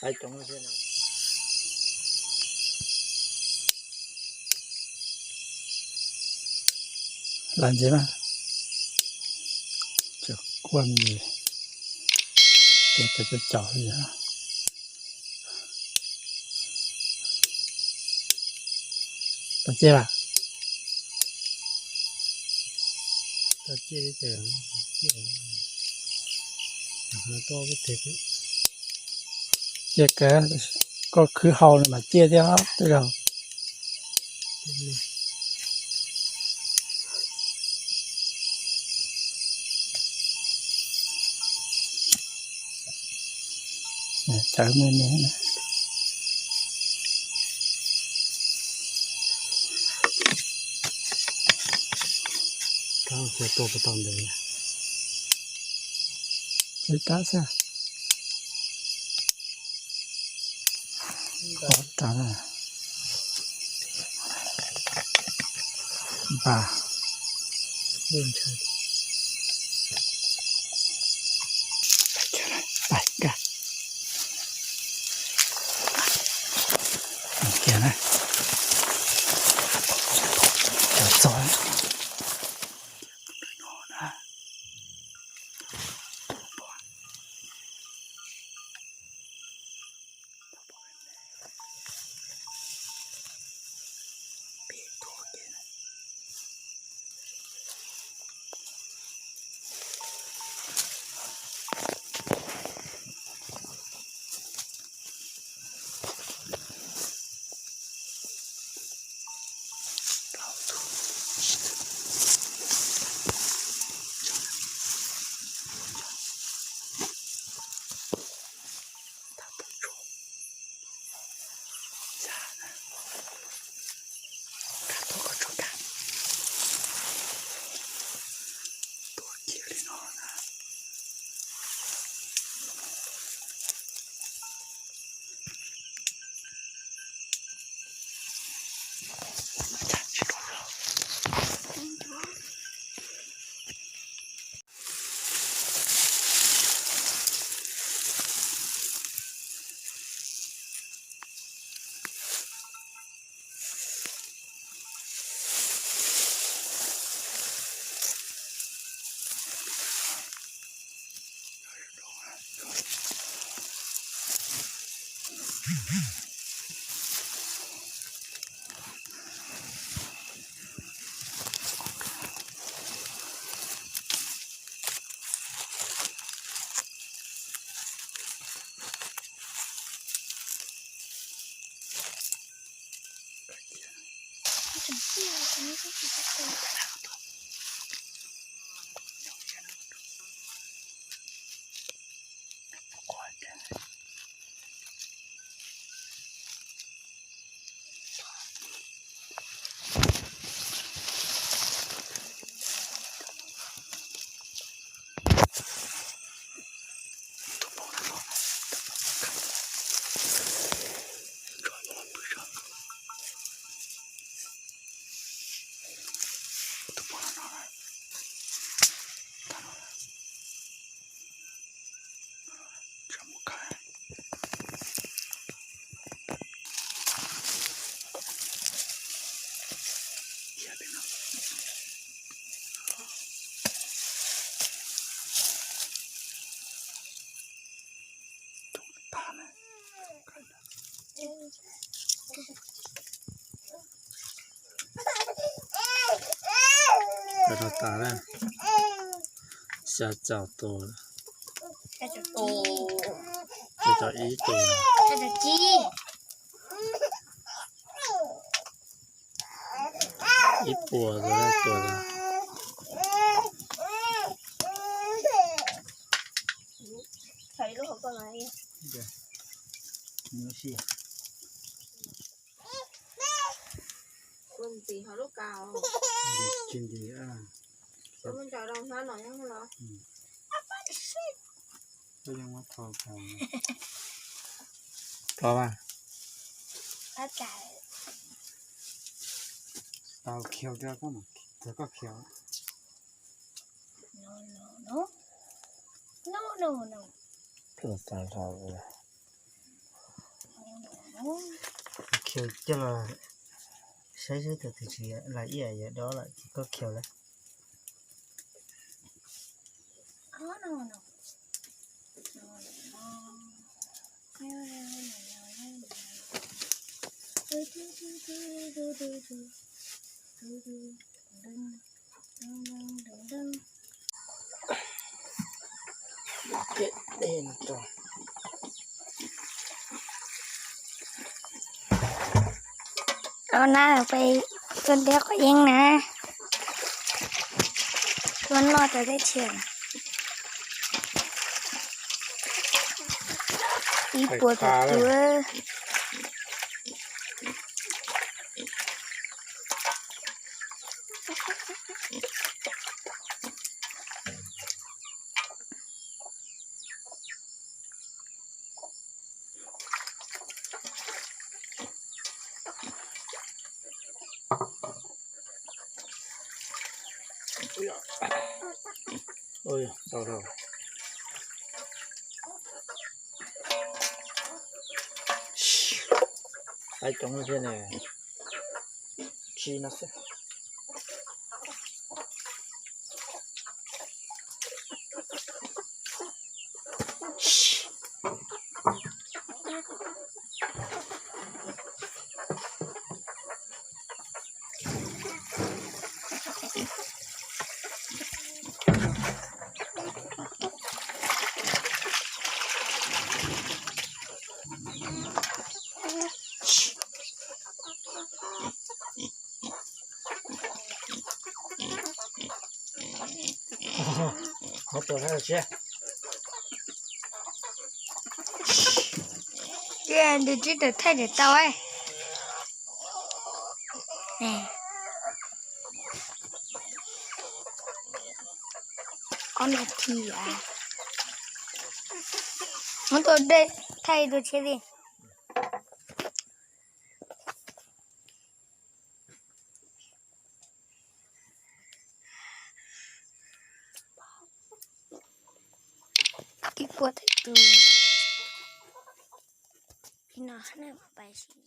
Qab coob thiab no. Lam ntxiv mas, cov kuaj mis, cov cov cov li. Tau ciaj mas? Tau ciaj li ces ciaj. Ciaj kawg, koj khwv hau no mas ciaj thiab tej zaum. Cawv me me. Tua puas tau ntawd? Tab xwb. Ov tas na. Npaj. Pais kiag na. Cov txog na. Rau tas na, xya caum tus, xya caum ib tus. Ib puas tus tus. Tsis nti. Thov mas. Tau khiaus rau koj mas, txog koj khiaus. Los tas los. Khiav coj los saib saib tus twg tsis lais ib yam yog dob lawm ces koj khiav lawm. Au na, peb tuaj ntiab quav yeeb na, tuaj noj rau teb chaws. Ib puas tus tus. Ais coob thiab ne, tsis no xwb. Muab tua thaij tsis. Cia nws tib tawm thaij tawm tau. Ob nas this. Muab tua dej thaij tua tsheb li. Ib puas tawm tus. Ib no na pais si.